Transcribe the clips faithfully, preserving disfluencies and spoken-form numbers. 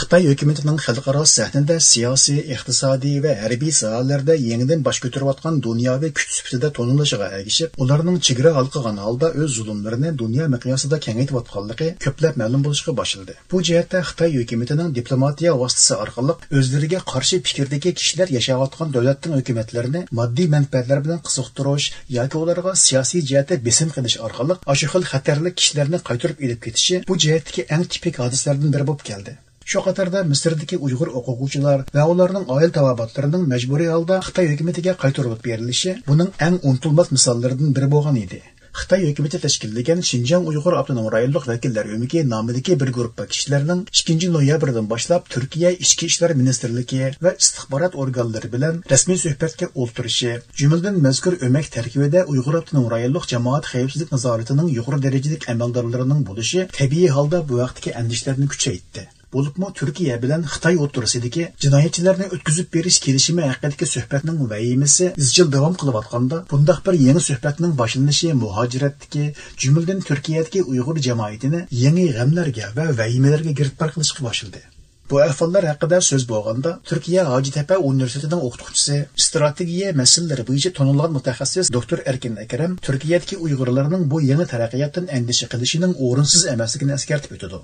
خىتاي ھۆكۈمىتىنىڭ خەلقئارا سەھنىدە سىياسىي، ئىقتىسادىي ۋە ھەربىي ساھەلەردە يېڭىدىن باش كۆتۈرۈۋاتقان دۇنياۋى كۈچ سۈپىتىدە تونۇلۇشىغا ئەگىشىپ، ئۇلارنىڭ چېگرا ھالقىغان ھالدا ئۆز زۇلۇملىرىنى دۇنيا مىقياسىدا كېڭەيتىۋاتقانلىقى كۆپلەپ مەلۇم بولۇشقا باشلىدى. بۇ جەھەتتە خىتاي ھۆكۈمىتىنىڭ دىپلوماتىيە ۋاسىتىسى ئارقىلىق ئۆزلىرىگە قارشى پىكىردىكى كىشىلەر ياشاۋاتقان دۆلەتنىڭ ھۆكۈمەتلىرىنى ماددىي مەنپەئەتلەر بىلەن قىزىقتۇرۇش ياكى ئۇلارغا سىياسىي جەھەتتە بېسىم قىلىش ئارقىلىق ئاشۇ خىل خەتەرلىك كىشىلەرنى قايتۇرۇپ ئېلىپ كېتىشى بۇ جەھەتتىكى ئەڭ تىپىك ھادىسىلەردىن بىرى بولۇپ كەلدى. شۇ قاتاردا مىسىردىكى ئۇيغۇر ئوقۇغۇچىلار ۋە ئۇلارنىڭ ئائىلە تاۋابىئاتلىرىنىڭ مەجبۇرىي ھالدا خىتاي ھۆكۈمىتىگە قايتۇرۇلۇپ بېرىلىشى بۇنىڭ ئەڭ ئۇنتۇلماس مىساللىرىدىن بىرى بولغان ئىدى. خىتاي ھۆكۈمىتى تەشكىللىگەن شىنجاڭ ئۇيغۇر ئاپتونوم رايونلۇق ۋەكىللەر ئۆمىكى نامىدىكى بىر گۇرۇپپا كىشىلەرنىڭ ئىككىنچى نويابىردىن باشلاپ تۈركىيە ئىچكى ئىشلار مىنىستىرلىكى ۋە ئىستىخبارات ئورگانلىرى بىلەن رەسمىي سۆھبەتكە ئولتۇرۇشى، جۈملىدىن مەزكۇر ئۆمەك تەركىبىدە ئۇيغۇر ئاپتونوم رايونلۇق جامائەت خەۋپسىزلىك نازارىتىنىڭ يۇقىرى دەرىجىلىك ئەمەلدارلىرىنىڭ بولۇشى تەبىئىي ھالدا بۇ ھەقتىكى ئەندىشىلەرنى كۈچەيتتى. بولۇپمۇ تۈركىيە بىلەن خىتاي ئوتتۇرىسىدىكى جىنايەتچىلەرنى ئۆتكۈزۈپ بېرىش كېلىشىمى ھەققىدىكى سۆھبەتنىڭ ۋەھىمىسى ئىزچىل داۋام قىلىۋاتقاندا، بۇنداق بىر يېڭى سۆھبەتنىڭ باشلىنىشى مۇھاجىرەتتىكى، جۈملىدىن تۈركىيەدىكى ئۇيغۇر جامائىتىنى يېڭى غەملەرگە ۋە ۋەھىمىلەرگە گىرىپتار قىلىشقا باشلىدى. بۇ ئەھۋاللار ھەققىدە سۆز بولغاندا، تۈركىيە ھاجىتەپە ئۇنىۋېرسىتېتىنىڭ ئوقۇتقۇچىسى، ئىستراتېگىيە مەسىلىلىرى بويىچە تونۇلغان مۇتەخەسسىس دوكتور ئەركىن ئەكرەم تۈركىيەدىكى ئۇيغۇرلارنىڭ بۇ يېڭى تەرەققىياتتىن ئەندىشە قىلىشىنىڭ ئورۇنسىز ئەمەسلىكىنى ئەسكەرتىپ ئۆتىدۇ.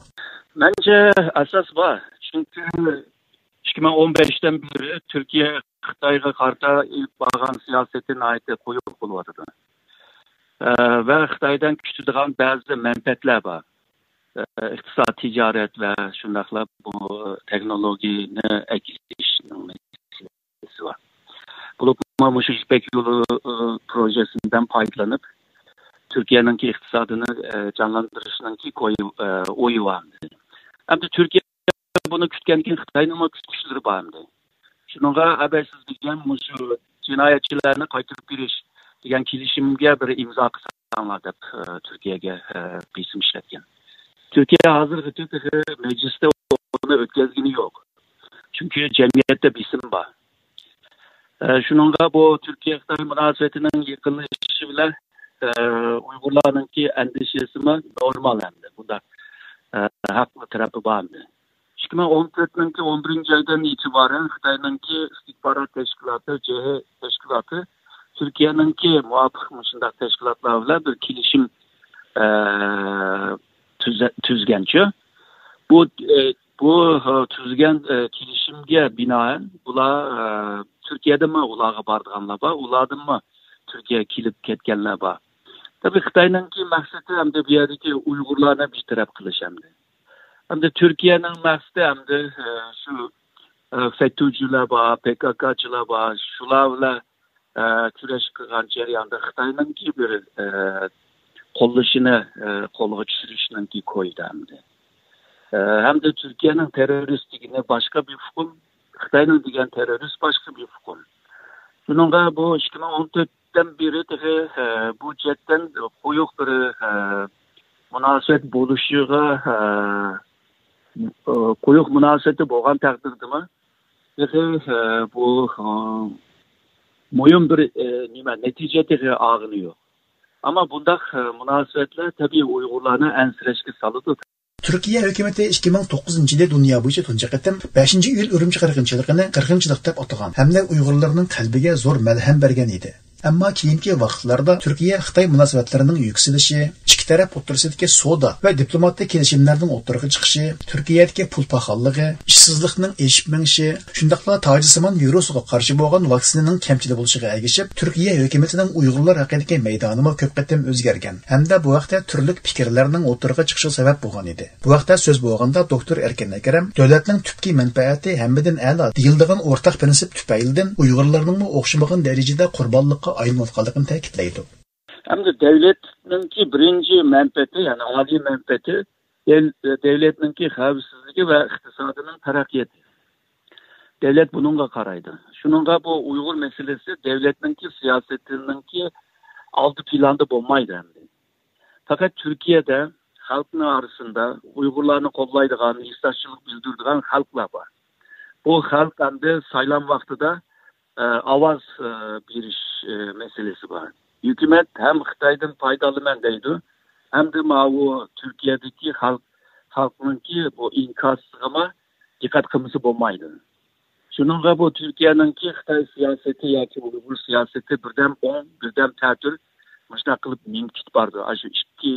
مەنچە ئاساس بار. چۈنكى ئىككى مىڭ ئون بەشتىن بېرى تۈركىيە خىتايغا قارىتا ئېلىپ بارغان سىياسىتى ناھايىتى قويۇق بولۇۋاتىدۇ. ئە، ۋە خىتايدىن كۈتىدىغان بەزى مەنپەئەتلەر بار. ئە، ئىقتىساد، تىجارەت ۋە شۇنداقلا بۇ تېخنولوگىيەنى ئەكېلىشنىڭ مەسىلىسى بار. بولۇپمۇ مۇشۇ يىپەك يولى، ئە، پروژېسىدىن پايدىلىنىپ، تۈركىيەنىڭكى ئىقتىسادىنى، ئە، جانلاندۇرۇشنىڭكى كويى، ئە، ئويى بار. ئەمدى تۈركىيە بۇنى كۈتكەندىكىن خىتاينىڭمۇ كۈتكۈچىلىرى بار ئەمدى. شۇنىڭغا ئەبەي سىز دېگەن مۇشۇ جىنايەتچىلەرنى قايتۇرۇپ بېرىش دېگەن كېلىشىمگە بىر ئىمزا قىلساڭلار دەپ، ئە، تۈركىيەگە، ئە، بېسىم ئىشلەتكەن. تۈركىيە ھازىرغىچە تېخى مەجلىستە ئۇنى ئۆتكۈزگىنى يوق. چۈنكى جەمئىيەتتە بېسىم بار. ئە، شۇنىڭغا بۇ تۈركىيە-خىتاي مۇناسىۋىتىنىڭ يېقىنلىشىشى بىلەن، ئە، ئۇيغۇرلارنىڭكى ئەندىشىسىمۇ نورمال ئەمدى. بۇنداق، ئە، ھەقلىق تەرەپى بار ئەمدى. ئىككى مىڭ ئون تۆتنىڭكى ئون بىرىنچى ئايدىن ئېتىبارەن خىتاينىڭكى ئىستىخبارات تەشكىلاتى، جې ھې تەشكىلاتى تۈركىيەنىڭكى مۇۋاپىق مۇشۇنداق تەشكىلاتلار بىلەن بىر كېلىشىم، ئە، تۈزە-، تۈزگەنچۇ. بۇ، ئە، بۇ، ئە، تۈزگەن، ئە، كېلىشىمگە بىنائەن بۇلار، ئە، تۈركىيەدىمۇ ئۇلارغا بارىدىغانلار بار، ئۇلاردىنمۇ تۈركىيەگە كېلىپ كەتكەنلەر بار. تەبىئىي خىتاينىڭكى مەقسىتى ئەمدى بۇ يەردىكى ئۇيغۇرلارنى بىر تەرەپ قىلىش ئەمدى. ئەمدى تۈركىيەنىڭ مەقسىتى ئەمدى، ئە، شۇ، ئە، فەتۈجىلەر بار، پې كې كېچىلەر بار، شۇلار بىلەن، ئە، كۈرەش قىلغان جەرياندا خىتاينىڭكى بىر، ئە، قوللىشىنى، ئە، قولغا چۈشۈرۈشنىڭكى كويىدا ئەمدى. ئە، ھەمدە تۈركىيەنىڭ تېررورىست دېگىنى باشقا بىر ئۇقۇم، خىتاينىڭ دېگەن تېررورىست باشقا بىر ئۇقۇم. شۇنىڭغا بۇ ئىككى مىڭ ئون تۆتتىن بېرى تېخى، ئە، بۇ جەھەتتىن قويۇق بىر، ئە، مۇناسىۋەت بولۇشىغا، ئە، ئە، قويۇق مۇناسىۋىتى بولغان تەقدىردىمۇ، تېخى، ئە، بۇ، ئە، مۇھىم بىر، ئە، نېمە، نەتىجە تېخى ئالغىنى يوق. ئەمما بۇنداق، ئە، مۇناسىۋەتلەر تەبىئىي ئۇيغۇرلارنى ئەنسىرەشكە سالىدۇ. تۈركىيە ھۆكۈمىتى ئىككى مىڭ توققۇزىنچى يىلى دۇنيا بويىچە تۇنجى قېتىم بەشىنچى ئىيۇل ئۈرۈمچى قىرغىنچىلىقىنى قىرغىنچىلىق دەپ ئاتىغان ھەمدە ئۇيغۇرلارنىڭ قەلبىگە زور مەلھەم بەرگەن ئىدى. ئەمما كېيىنكى ۋاقىتلاردا تۈركىيە-خىتاي مۇناسىۋەتلىرىنىڭ يۈكسىلىشى، ئىككى تەرەپ ئوتتۇرىسىدىكى سودا ۋە دىپلوماتىك كېلىشىملەرنىڭ ئوتتۇرىغا چىقىشى، تۈركىيەدىكى پۇل پاخاللىقى، ئىشسىزلىقنىڭ ئېشىپ مېڭىشى، شۇنداقلا تاجسىمان ۋىرۇسىغا قارشى بولغان ۋاكسىنىنىڭ كەمچىل بولۇشىغا ئەگىشىپ، تۈركىيە ھۆكۈمىتىنىڭ ئۇيغۇرلار ھەققىدىكى مەيدانىمۇ كۆپ قېتىم ئۆزگەرگەن ھەمدە بۇ ھەقتە تۈرلۈك پىكىرلەرنىڭ ئوتتۇرىغا چىقىشىغا سەۋەب بولغان ئىدى. بۇ ھەقتە سۆز بولغاندا، دوكتور ئەركىن ئەكرەم، دۆلەتنىڭ تۈپكى مەنپەئەتى ھەممىدىن ئەلا دېيىلىدىغان ئورتاق پىرىنسىپ تۈپەيلىدىن ئۇيغۇرلارنىڭمۇ ئوخشىمىغان دەرىجىدە قۇربانلىققا ئايلىنىۋاتقانلىقىنى تەكىتلەيدۇ. ئەمدى دۆلەتنىڭكى بىرىنچى مەنپەئەتى، يەنى ئالىي مەنپەئەتى، دەل-، دۆلەتنىڭكى خەۋپسىزلىكى ۋە ئىقتىسادىنىڭ تەرەققىياتى. دۆلەت بۇنىڭغا قارايدۇ. شۇنىڭغا بۇ ئۇيغۇر مەسىلىسى دۆلەتنىڭكى سىياسىتىنىڭكى ئالدى پىلاندا بولمايدۇ ئەمدى. پەقەت تۈركىيەدە خەلقنىڭ ئارىسىدا ئۇيغۇرلارنى قوللايدىغان، ھېسداشچىلىق بىلدۈرىدىغان خەلقلەر بار. بۇ خەلق ئەمدى سايلام ۋاقتىدا، ئە، ئاۋاز، ئە، بېرىش، ئە، مەسىلىسى بار. ھۆكۈمەت ھەم خىتايدىن پايدىلىنىمەن دەيدۇ، ھەمدە ماۋۇ تۈركىيەدىكى خەلق، خەلقنىڭكى بۇ ئىنكاسىغىمۇ دىققەت قىلمىسا بولمايدۇ. شۇنىڭغا بۇ تۈركىيەنىڭكى خىتاي سىياسىتى ياكى ئۇيغۇر سىياسىتى بىردەم ئوڭ، بىردەم تەتۈر، مۇشۇنداق قىلىپ مېڭىپ كېتىپ بارىدۇ. ئاشۇ ئىككى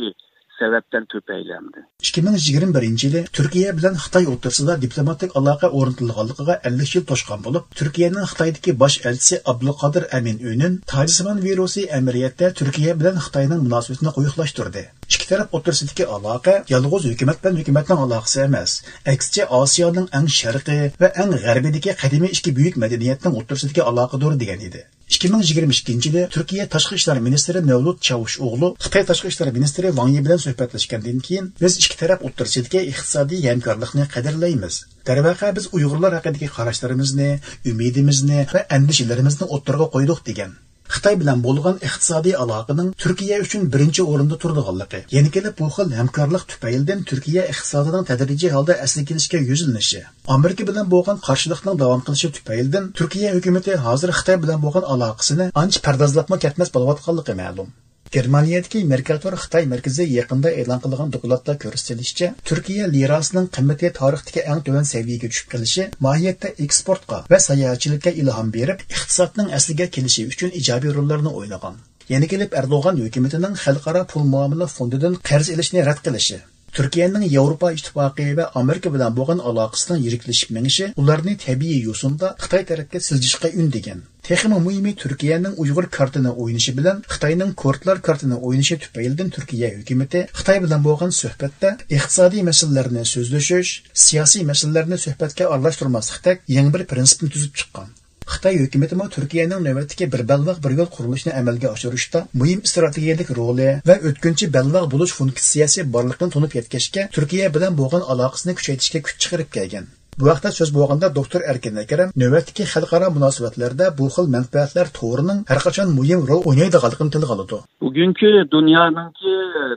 سەۋەبتىن تۈپەيلى ئەمدى. ئىككى مىڭ يىگىرمە بىرىنچى يىلى تۈركىيە بىلەن خىتاي ئوتتۇرىسىدا دىپلوماتىك ئالاقە ئورنىتىلغانلىقىغا ئەللىك يىل توشقان بولۇپ، تۈركىيەنىڭ خىتايدىكى باش ئەلچىسى ئابدۇلقادىر ئەمىن ئۆنۈن تاجسىمان ۋىرۇسى ئەمەلىيەتتە تۈركىيە بىلەن خىتاينىڭ مۇناسىۋىتىنى قويۇقلاشتۇردى. ئىككى تەرەپ ئوتتۇرىسىدىكى ئالاقە يالغۇز ھۆكۈمەت بىلەن ھۆكۈمەتنىڭ ئالاقىسى ئەمەس، ئەكسىچە ئاسىيانىڭ ئەڭ شەرقىي ۋە ئەڭ غەربىدىكى قەدىمىي ئىككى بۈيۈك مەدەنىيەتنىڭ ئوتتۇرىسىدىكى ئالاقىدۇر دېگەن ئىدى. ئىككى مىڭ يىگىرمە ئىككىنچى يىلى تۈركىيە تاشقى ئىشلار مىنىستىرى مەۋلۇت چاۋۇشئوغلۇ خىتاي تاشقى ئىشلار مىنىستىرى ۋاڭ يى بىلەن سۆھبەتلەشكەندىن كېيىن، بىز ئىككى تەرەپ ئوتتۇرىسىدىكى ئىقتىسادىي ھەمكارلىقنى قەدىرلەيمىز. دەرۋەقە، بىز ئۇيغۇرلار ھەققىدىكى قاراشلىرىمىزنى، ئۈمىدىمىزنى ۋە ئەندىشىلىرىمىزنى ئوتتۇرىغا قويدۇق، دېگەن. خىتاي بىلەن بولغان ئىقتىسادىي ئالاقىنىڭ تۈركىيە ئۈچۈن بىرىنچى ئورۇندا تۇرىدىغانلىقى، يەنە كېلىپ بۇ خىل ھەمكارلىق تۈپەيلىدىن تۈركىيە ئىقتىسادىنىڭ تەدرىجىي ھالدا ئەسلىگە كېلىشكە يۈزلىنىشى، ئامېرىكا بىلەن بولغان قارشىلىقنىڭ داۋام قىلىشى تۈپەيلىدىن تۈركىيە ھۆكۈمىتى ھازىر خىتاي بىلەن بولغان ئالاقىسىنى ئانچە پەردازلاپمۇ كەتمەس بولۇۋاتقانلىقى مەلۇم. گېرمانىيەدىكى مېركاتور خىتاي مەركىزى يېقىندا ئېلان قىلغان دوكلاتتا كۆرسىتىلىشىچە، تۈركىيە لىراسىنىڭ قىممىتى تارىختىكى ئەڭ تۆۋەن سەۋىيەگە چۈشۈپ قېلىشى ماھىيەتتە ئېكسپورتقا ۋە ساياھەتچىلىككە ئىلھام بېرىپ، ئىقتىسادنىڭ ئەسلىگە كېلىشى ئۈچۈن ئىجابىي روللارنى ئوينىغان. يەنە كېلىپ ئەردوغان ھۆكۈمىتىنىڭ خەلقئارا پۇل مۇئامىلە فوندىدىن قەرز ئېلىشنى رەت قىلىشى، تۈركىيەنىڭ ياۋروپا ئىتتىپاقى ۋە ئامېرىكا بىلەن بولغان ئالاقىسىنىڭ يىرىكلىشىپ مېڭىشى ئۇلارنى تەبىئىي يوسۇندا خىتاي تەرەپكە سىلجىشقا ئۈندىگەن. تېخىمۇ مۇھىمى، تۈركىيەنىڭ ئۇيغۇر كارتىنى ئوينىشى بىلەن خىتاينىڭ كۇردلار كارتىنى ئوينىشى تۈپەيلىدىن تۈركىيە ھۆكۈمىتى خىتاي بىلەن بولغان سۆھبەتتە ئىقتىسادىي مەسىلىلەرنى سۆزلىشىش، سىياسىي مەسىلىلەرنى سۆھبەتكە ئارىلاشتۇرماسلىقتەك يېڭى بىر پىرىنسىپنى تۈزۈپ چىققان. خىتاي ھۆكۈمىتىمۇ تۈركىيەنىڭ نۆۋەتتىكى بىر بەلباغ بىر يول قۇرۇلۇشىنى ئەمەلگە ئاشۇرۇشتا مۇھىم ئىستراتېگىيەلىك رولى ۋە ئۆتكۈنچى بەلباغ بولۇش فۇنكسىيەسى بارلىقىنى تونۇپ يەتكەچكە، تۈركىيە بىلەن بولغان ئالاقىسىنى كۈچەيتىشكە كۈچ چىقىرىپ كەلگەن. بۇ ھەقتە سۆز بولغاندا، دوكتور ئەركىن ئەكرەم نۆۋەتتىكى خەلقئارا مۇناسىۋەتلەردە بۇ خىل مەنپەئەتلەر تورىنىڭ ھەرقاچان مۇھىم رول ئوينايدىغانلىقىنى تىلغا ئالىدۇ. بۈگۈنكى دۇنيانىڭكى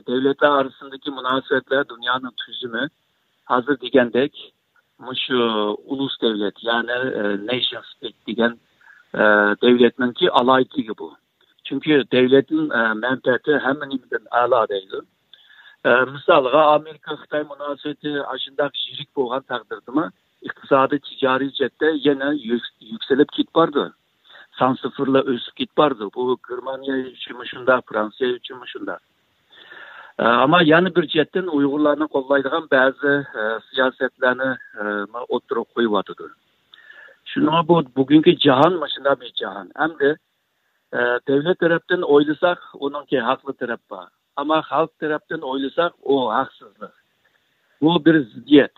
دۆلەتلەر ئارىسىندىكى مۇناسىۋەتلەر، دۇنيانىڭ تۈزۈمى ھازىر دېگەندەك مۇشۇ ئۇلۇس دۆلەت، يەنى نېيشن ستېيت دېگەن دۆلەتنىڭكى ئالاھىدىلىكى بۇ. چۈنكى دۆلەتنىڭ مەنپەئەتى ھەممە نېمىدىن ئەلا دەيدۇ. مىسالغا، ئامېرىكا خىتاي مۇناسىۋىتى ئاشۇنداق يىرىك بولغان تەقدىردىمۇ، ئىقتىسادىي تىجارىي جەھەتتە يەنە يۈك- يۈكسىلىپ كېتىپ بارىدۇ. سان سىفىرلا ئۆسۈپ كېتىپ بارىدۇ. بۇ گېرمانىيە ئۈچۈنمۇ شۇنداق، فرانسىيە ئۈچۈنمۇ شۇنداق. ئەمما يەنە بىر جەھەتتىن ئۇيغۇرلارنى قوللايدىغان بەزى سىياسەتلەرنى ئوتتۇرىغا قويۇۋاتىدۇ. شۇنىڭغا بۇ بۈگۈنكى جاھان مۇشۇنداق بىر جاھان. ئەمدى دۆلەت تەرەپتىن ئويلىساق، ئۇنىڭكى ھەقلىق تەرەپ بار. ئەمما خەلق تەرەپتىن ئويلىساق، ئۇ ھەقسىزلىق. بۇ بىر زىددىيەت.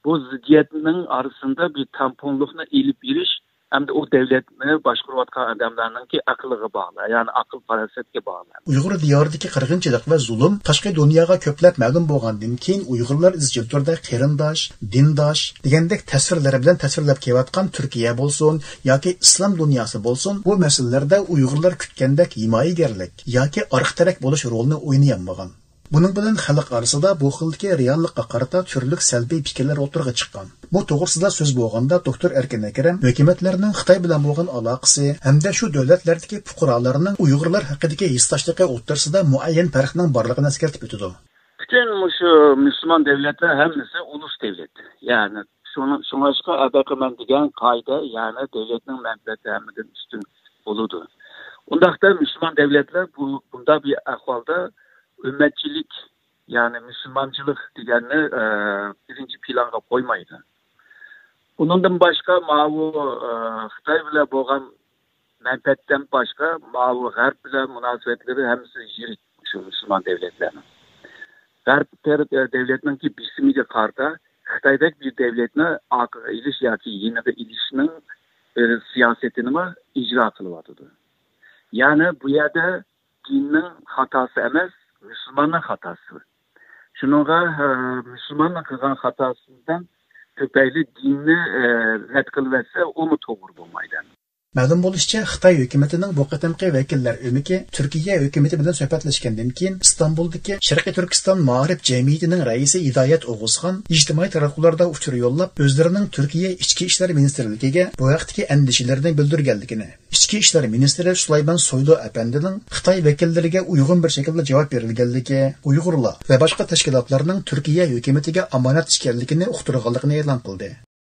بۇ زىددىيەتنىڭ ئارىسىدا بىر تەڭپۇڭلۇقنى ئېلىپ بېرىش ئەمدى ئۇ دۆلەتنى باشقۇرۇۋاتقان ئادەملەرنىڭكى ئەقلىگە باغلىق، يەنى ئەقىل پاراسەتكە باغلىق. ئۇيغۇر دىيارىدىكى قىرغىنچىلىق ۋە زۇلۇم تاشقى دۇنياغا كۆپلەپ مەلۇم بولغاندىن كېيىن، ئۇيغۇرلار ئىزچىل تۈردە قېرىنداش، دىنداش دېگەندەك تەسۋىرلىرى بىلەن تەسۋىرلەپ كېلىۋاتقان تۈركىيە بولسۇن ياكى ئىسلام دۇنياسى بولسۇن، بۇ مەسىلىلەردە ئۇيغۇرلار كۈتكەندەك ھىمايىگەرلىك ياكى ئارقا تىرەك بولۇش رولىنى ئوينىيالمىغان. بۇنىڭ بىلەن خەلق ئارىسىدا بۇ خىلدىكى رېئاللىققا قارىتا تۈرلۈك سەلبىي پىكىرلەر ئوتتۇرىغا چىققان. بۇ توغرىسىدا سۆز بولغاندا، دوكتور ئەركىن ئەكرەم ھۆكۈمەتلەرنىڭ خىتاي بىلەن بولغان ئالاقىسى ھەمدە شۇ دۆلەتلەردىكى پۇقرالارنىڭ ئۇيغۇرلار ھەققىدىكى ھېسداشلىقى ئوتتۇرىسىدا مۇئەييەن پەرقنىڭ بارلىقىنى ئەسكەرتىپ ئۆتىدۇ. پۈتۈن مۇشۇ مۇسۇلمان دۆلەتلەر ھەممىسى ئۇلۇس دۆلەت. يەنى شۇڭ- شۇڭلاشقا ئەبەقىمەن دېگەن قائىدە، يەنى دۆلەتنىڭ مەنپەئەتى ھەممىدىن ئۈستۈن بولىدۇ. ئۇنداقتا مۇسۇلمان دۆلەتلەر بۇ، بۇنداق بىر ئەھۋالدا ئۈممەتچىلىك، يەنى مۇسۇلمانچىلىق دېگەننى، ئە، بىرىنچى پىلانغا قويمايدۇ. ئۇنىڭدىن باشقا ماۋۇ، ئە، خىتاي بىلەن بولغان مەنپەئەتتىن باشقا ماۋۇ غەرب بىلەن مۇناسىۋەتلىرى ھەممىسى يىرىك شۇ مۇسۇلمان دۆلەتلەرنىڭ. غەرب تەرەپ، ئە، دۆلەتنىڭكى بېسىمىگە قارىتا خىتايدەك بىر دۆلەتنى ئارقىغا ئېلىش ياكى يېنىغا ئېلىشنىڭ، ئە، سىياسىتىنىمۇ ئىجرا قىلىۋاتىدۇ. يەنى بۇ يەردە دىننىڭ خاتاسى ئەمەس، مۇسۇلماننىڭ خاتاسى. شۇنىڭغا، ئە، مۇسۇلماننىڭ قىلغان خاتاسىدىن تۈپەيلى دىننى، ئە، رەت قىلىۋەتسە، ئۇمۇ توغرا بولمايدۇ. مەلۇم بولۇشىچە، خىتاي ھۆكۈمىتىنىڭ بۇ قېتىمقى ۋەكىللەر ئۆمىكى تۈركىيە ھۆكۈمىتى بىلەن سۆھبەتلەشكەندىن كېيىن، ئىستانبۇلدىكى شەرقىي تۈركىستان مائارىپ جەمئىيىتىنىڭ رەئىسى ھىدايەت ئوغۇزخان ئىجتىمائىي تاراتقۇلاردا ئۇچۇر يوللاپ، ئۆزلىرىنىڭ تۈركىيە ئىچكى ئىشلار مىنىستىرلىكىگە بۇ ھەقتىكى ئەندىشىلىرىنى بىلدۈرگەنلىكىنى، ئىچكى ئىشلار مىنىستىرى سۇلايمان سويلۇ ئەپەندىنىڭ خىتاي ۋەكىللىرىگە ئۇيغۇن بىر شەكىلدە جاۋاب بېرىلگەنلىكى، ئۇيغۇرلار ۋە باشقا تەشكىلاتلارنىڭ تۈركىيە ھۆكۈمىتىگە ئامانەت ئىكەنلىكىنى ئۇقتۇرغانلىقىنى ئېلان قىلدى.